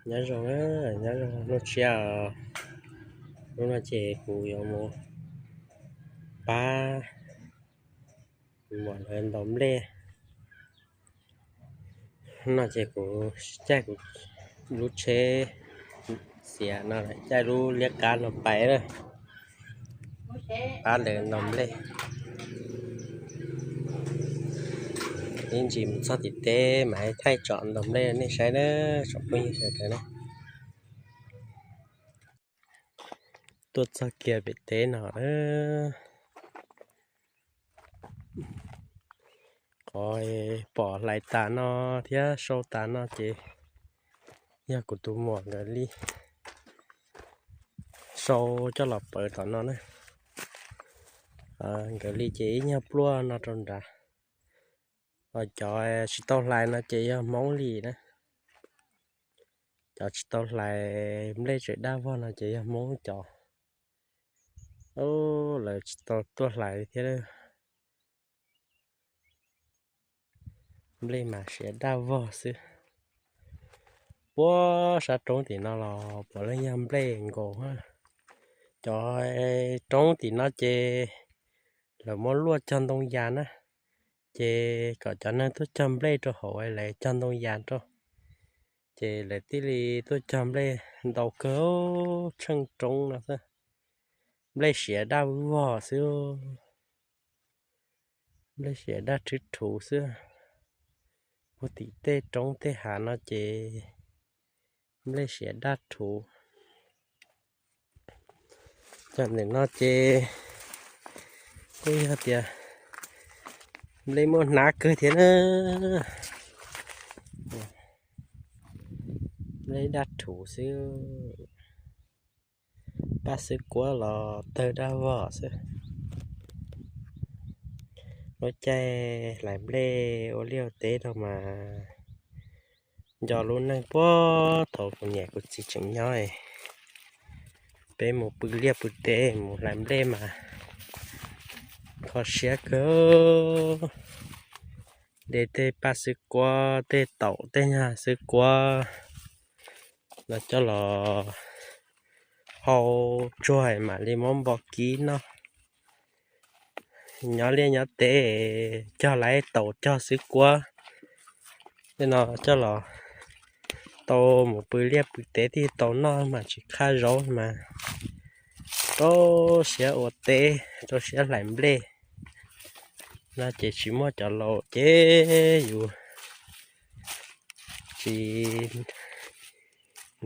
Nyob zoo, nyob zoo hnub tshiab os. Hnub no ces kuv yuav mus pab muam lawv ntaus nplej. Hnub no ces kuv caij kuv lub tsheb xiav no, caij lub liab qab no pais lawm, pab lawv ntaus nplej. Ib ntsis mus txog tim teb mas thaij tsom ntaus nplej nej saib na, tsoom phooj ywg sawv daws na. Tuaj txog kiag pem teb no, qhov pom hlais tas no thiab sau tas no ces yog kuv tus muam nkawd li sau coj los pawv tom no na. Nkawd li ces ib nyuag pluaj no rau nrad. Ho cov tsis tau hlais no ces yog Hmoob li na. Cov tsis tau hlais nplej tseem daj vog no ces yog Hmoob cov. Lawv tsis tau tuaj hlais thiab. Nplej mas siav daj vog xwb. Puag sab roob tim no los puav leej yog nplej nkaus. Cov roob tim no ces lawv muab luaj cog ntoo yas na, ces kom cov neeg tuaj cog nplej rau hauv lawv cog ntoo yas rau, ces lawv thiaj li tuaj cog nplej ntau kawg tsheej roob no xwb. Nplej siav daj vog xwb. Nplej siav daj rhwv rhuv xwb. Puag tim tej roob tej hav no ces nplej siav daj rhuv. Cov ntawm no ces kuj yog tias nplej muaj hnab kawg thiab na. Nplej daj rhuv xwb. Paj xwb kuab los tawg daj vog xwb. Lub caij hlais nplej ua liaj ua teb rau mas nco lub neej puag thaum kuv niam kuv txiv tseem nyob, peb mus pw liaj pw teb mus hlais nplej mas kho siab kawg. De tej paj xwb kuab, tej taum tej nyag xwb kuab no coj los hau tsuag mam li muab npo kib noj. Nyob liaj nyob teb cog lawm taum cog xwb kuab, tej no coj los tau mus pw liaj pw teb thiaj tau noj mas tsis qhab zaub mas rau siab ua teb, rau siab hlais nplej no ces tsis muaj cov laus ces yus tsis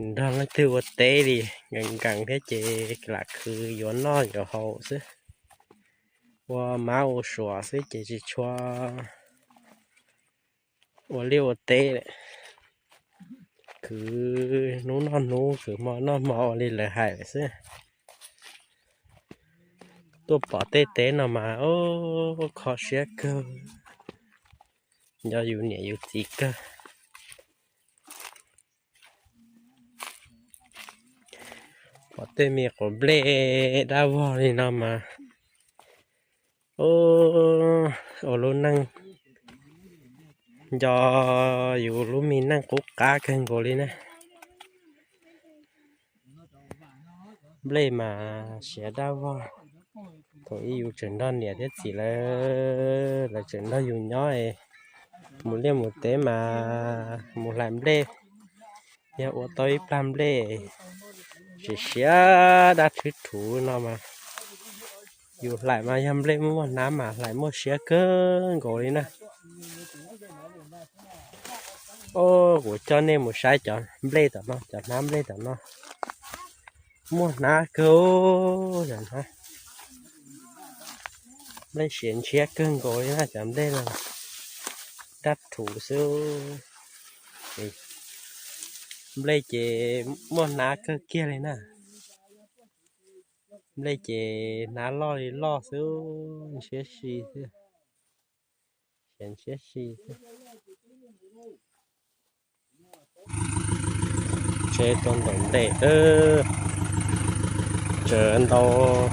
nrog leej twg ua teb li, nkees nkees thiab ces lam khwv yuav noj yuav haus xwb, ua mab ua suav xwb ces tsis tshua ua liaj ua teb lawm. Khwv hnub noj hnub, khwv hmo noj hmo ua li lawv hais lawm xwb. Tuaj pom tej teb no mas kho siab kawg, nco yus niam yus txiv kawg. Pom tej me quav nplej dab vog li no mas ua lub neej nco yus lub me neej qub qab kawg nkaus li na. Nplej mas siav dab vog. Thaum ub yus tseem nrog niam thiab txiv lawv, lawv tseem nrog yus nyob, mus liaj mus teb mas mus hlais nplej, yog ua tau ib plag nplej siav siav dab rhwv rhuv no mas yus hlais mas yog nplej muaj hnab mas hlais muaj siab kawg nkaus li na. Kuv coj nej mus saib cov nplej tom no, cov hnab nplej tom no muaj hnab kawg, cov hnab nplej siav ntshiab kawg nkaus li na, cov nplej no dab rhuv xwb. Nplej ces muaj hnab kawg kiag li na. Nplej ces hnab loj li loj xwb, ntshiab si xwb, ntshiab si xwb. Tsheb tuaj ntaus nplej, tseem ntaus,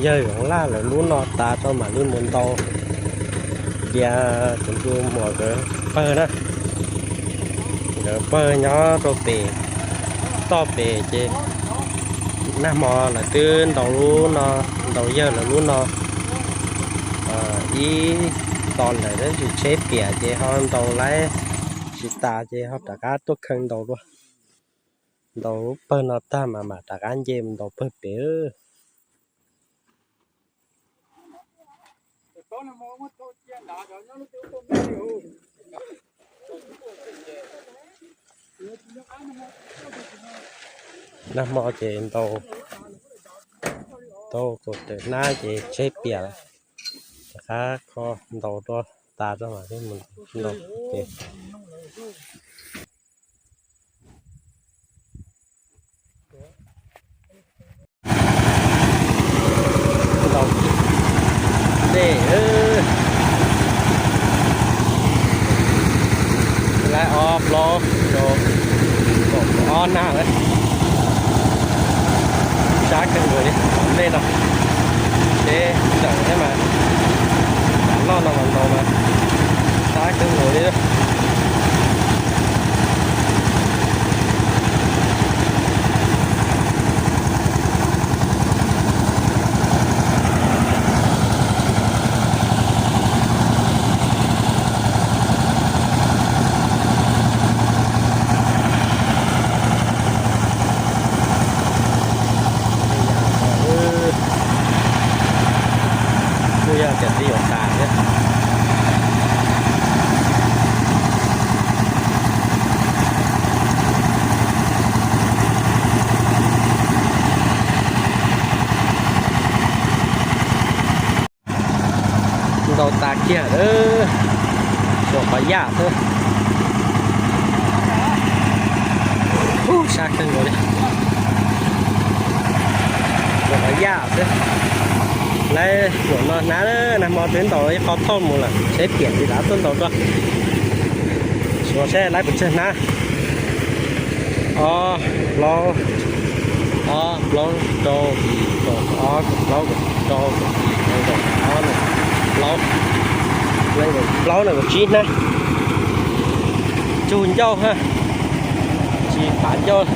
yawg Zoov Laj lawv lub no tas rau mam li mus ntaus. Cia kuv tus muam nkawd pawg na, nkawd pawg nyob rau pem toj pem ces nag hmo lawv twb ntaus lub no, ntaus yawg lawv lub no ib tog lawm tab sis tsheb piam ces ho ntaus laib tsis tas ces ho rov qab tuaj kheev ntaus dua. Ntaus lub pawg no tag mas mam rov qab nce mus ntaus pawg pem. Nag hmo ces ntaus tau kaum tawm hnab ces tsheb piam lawm. Rov qab kho ntaus dua tas rau mam thiaj mus ntaus. Ntaus dej, lawv ob plaub rau kaum ob nag lawm. Sab kawg nkaus li, ntaus dej no, deb ntawm thiab mas, kav loj no mas ntaus mas sab kawg nkaus li. Kuj yog tias twb yuav tas thiab. Ntaus tas kiag lawm, tshuav qhov yaj xwb. Ub, sab kawg nkaus li. Tshuav qhov yaj xwb. Lawv nyuam no hnab, nag hmo twb ntaus ib qho thauj mus lawm, tsheb piam tsis rov tuaj ntaus dua. Suav seb lawv puas tsawg hnab. Ob, plaub, ob, plaub, rau, yim, kaum, ob, kaum plaub, kaum rau, kaum yim, kaum ob, kaum plaub, nees nkaum plaub, nees nkaum tsib hnab. Tsug ncauj ha, tsis pav ncauj.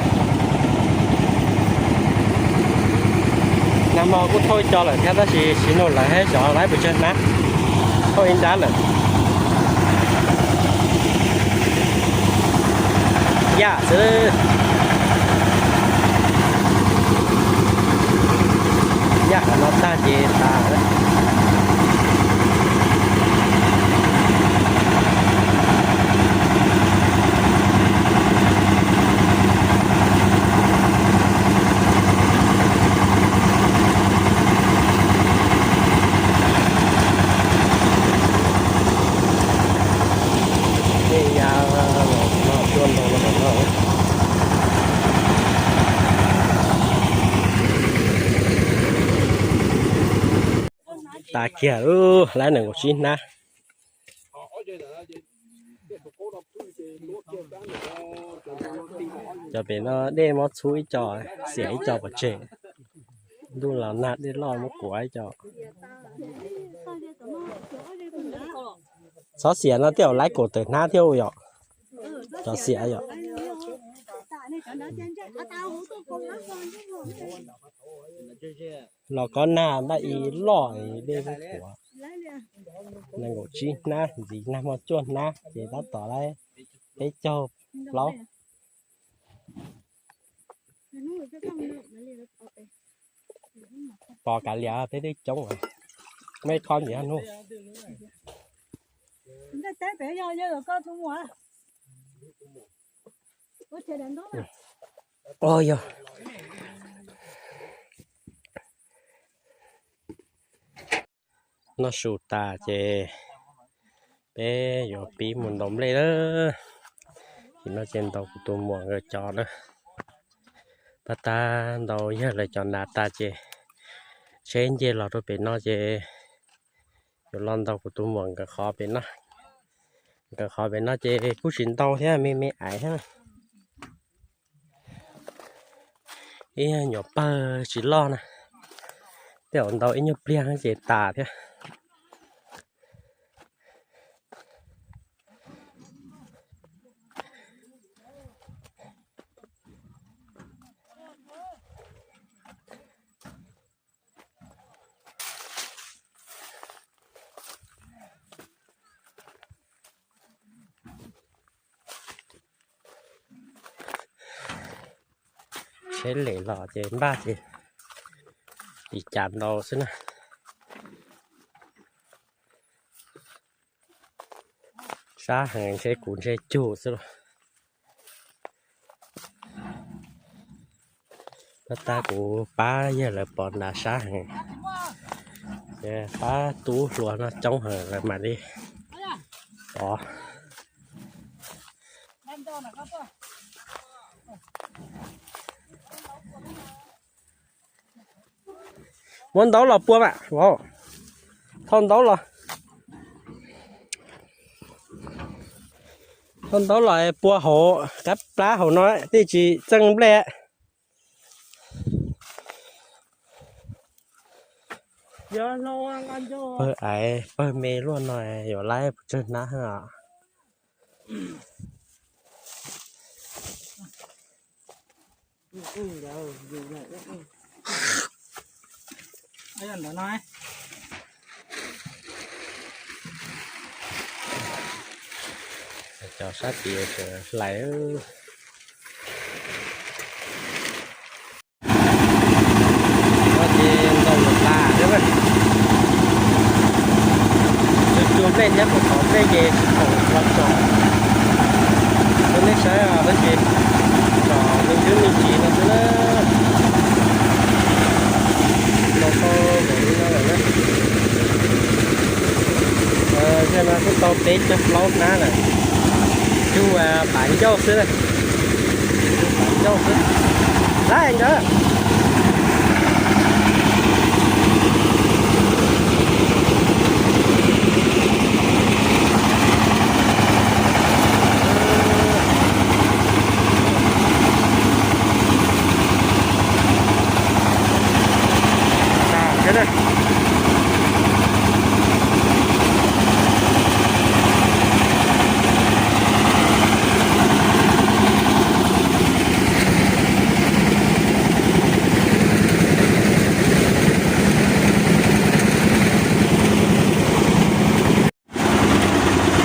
Nag hmo kuj thauj ib co lawm thiab tab sis tsis nug lawv thiab xyov lawv puas tsawg hnab. Thauj ib nrab lawm. Yaj xwb. Yaj qhov no tag ces tas lawm. Tej ya los no tuaj ntaus los no. Tas kiag lawm, nees nkaum tsib hnab. Cov pem no dej muab txhub ib co, xiam ib co pov tseg. Ntuj los nag dej loj muab kuav ib co. Txhob xiam no, tej zaum lawv kaum tawm hnab thiab yom. Cov xiam yom. Los kob nag npaj ib loj dej muab kuav. Nees nkaum tsib hnab, ntxiv nag hmo cuaj hnab ces tab tom lawm peb caug plaub. Pov kav liam peb twb coob, muaj ib qho ntxiv hnub. Yog noj su tas ces peb yuav pib mus ntaus nplej lawm. Tim no ces ntaus kuv tus muam nkawd cov lawm. Pab tab ntaus yawg lawv cov nrad tas ces tsheb nce los rau pem no ces yuav los ntaus kuv tus muam nkawd qhov pem no. Nkawd qhov pem no ces kuj tsis ntau thiab, me me aiv thiab. Ib nyuam pawg tsis loj na, tej zaum ntaus ib nyuag pliag ces tas thiab. Teb lem los ces npaj ces tiv cas ntau xwb na. Sab heev ntshe kuv ntshe cug xwb los. Tab tag kuv pab yawg lawv pov nrad sab heev, pab tub hluas no coob heev lawv mam li pov. Muab ntaub los pua mas, thauj ntaub los, thauj ntaub los pua hauv qab plab hauv no thiaj tsis txeej nplej. Pawg aiv pawg me luaj no yuav laib pes tsawg hnab os. Cov sab tid hlais. Ces ntau lawm tas thiab. Tsuag tsuag nplej thiab, pom qhov nplej ces tsis pom los tsom rau nej saib os, tab sis tsom me ntsis me ntsis no xwb na. Tau tau npaum li no lawm na. Yog no kuj tau peb caug plaub hnab lawm. Cug pav ncauj xwb, cug pav ncauj xwb. Laib ntawd.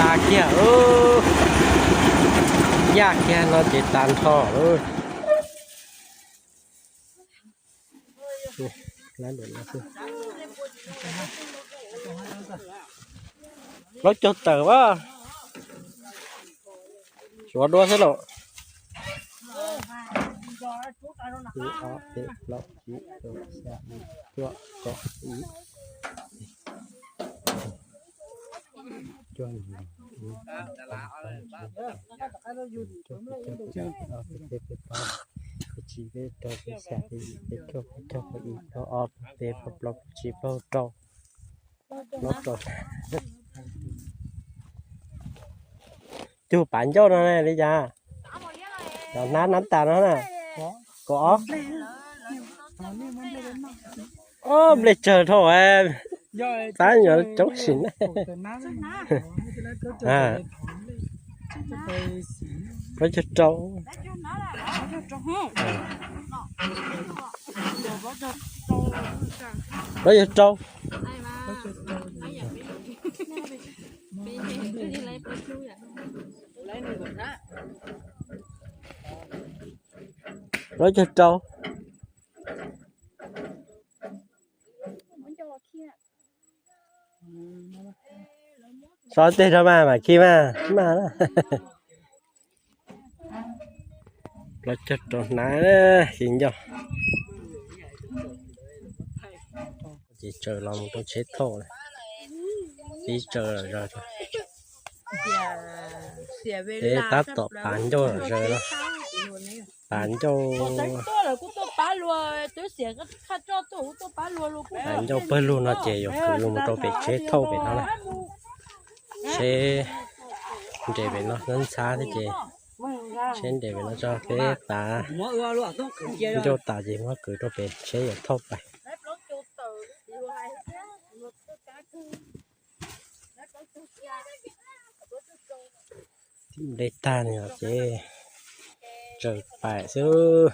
Tas kiag, yaj kiag no ces tas nrho lawm. Plaub caug tawm as. Suav dua xwb lauj. Ib, ob, peb, plaub, tsib, rau, xya, yim, cuaj, kaum, ib, cuaj, ib, cuaj, peb, plaub, peb, tsib, peb rau, peb xya, peb yim, peb cuaj, peb caug, peb ib, plaub ob, plaub peb, plaub plaub, plaub tsib, plaub rau, plaub rau. Cug pav ncauj no li cas? Cov hnab nab tas no na. Kaum ob. Ob, nplej tsawg dhau, tab nyuam coob sim na. Plaub caug rau. Plaub caug rau. Plaub caug rau. Tso tej rau mas mam khi mas, mas na. Plaub caug rau hnab, khi ncauj. Ces tsaws los mus rau tsheb thauj, tib tsaws los zog. Peb tab tom pav ncauj los zog no. Pav ncauj, pav ncauj pawg lug no ces yuav kwv los mus rau pem tsheb thauj pem no na. Tsheb nres pem no ntxhab ntxhab thiab ces tsheb nres pem no tso peb pav ncauj tas ces muab kwv rau pem tsheb yuav thauj pais. Nplej tag no ces tsaws pais xwb.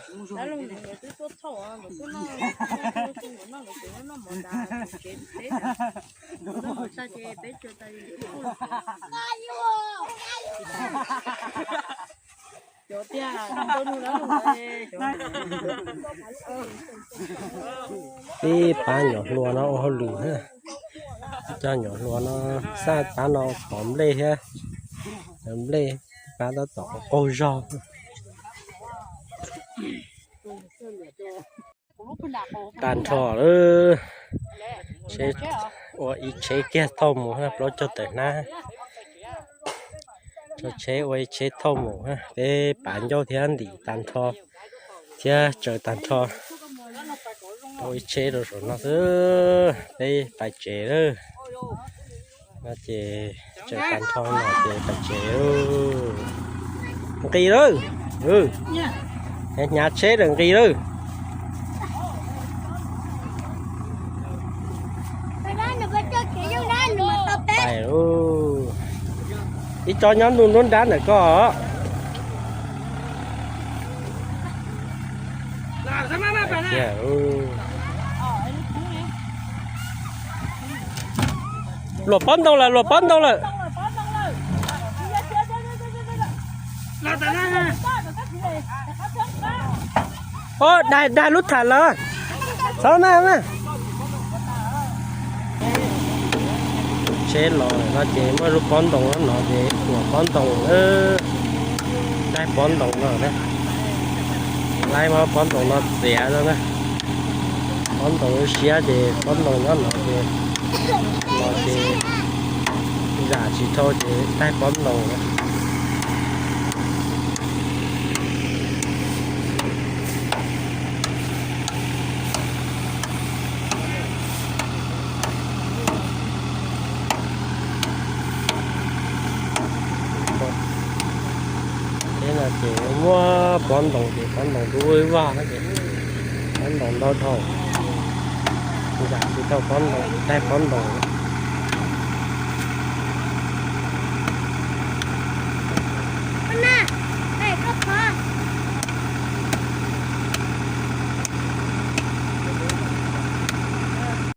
Peb pab nyuam hluas no ua hauj lwm, coj nyuam hluas no, xaj pab no pov nplej thiab, nplej, pab tab tom qaug zog. Tag nrho lawm, ua ib tsheb kiag thauj mus, plaub caug tawm hnab. Tso tsheb ua ib tsheb thauj mus, peb pav ncauj thiab ntim tag nrho thiab tsaws tag nrho. Ua ib tsheb rau saum no xwb, peb pais tsev lawm. No ces tsaws tag nrho no ces pais tsev. Nqis lawm, hnyav tsheb lawm, nqis lawm. Ib co nyob ntuj nruab nrab ntawm ko. Luam pob ntoo lawm, luam pob ntoo lawm. Daig, daig lub tham lawm. Txhob maj maj. Tsheb los no ces muaj lub pob ntoo no ces ua pob ntoo, daig pob ntoo no na. Laib muab pob ntoo no txiav rau na. Pob ntoo siab ces pob ntoo nyob no ces los ces zam tsis dhau ces daig pob ntoo na. Teb no ces muab pob ntoo ces pob ntoo rub ib vag, pob ntoo ntau dhau, zam tsis dhau pob ntoo, daig pob ntoo.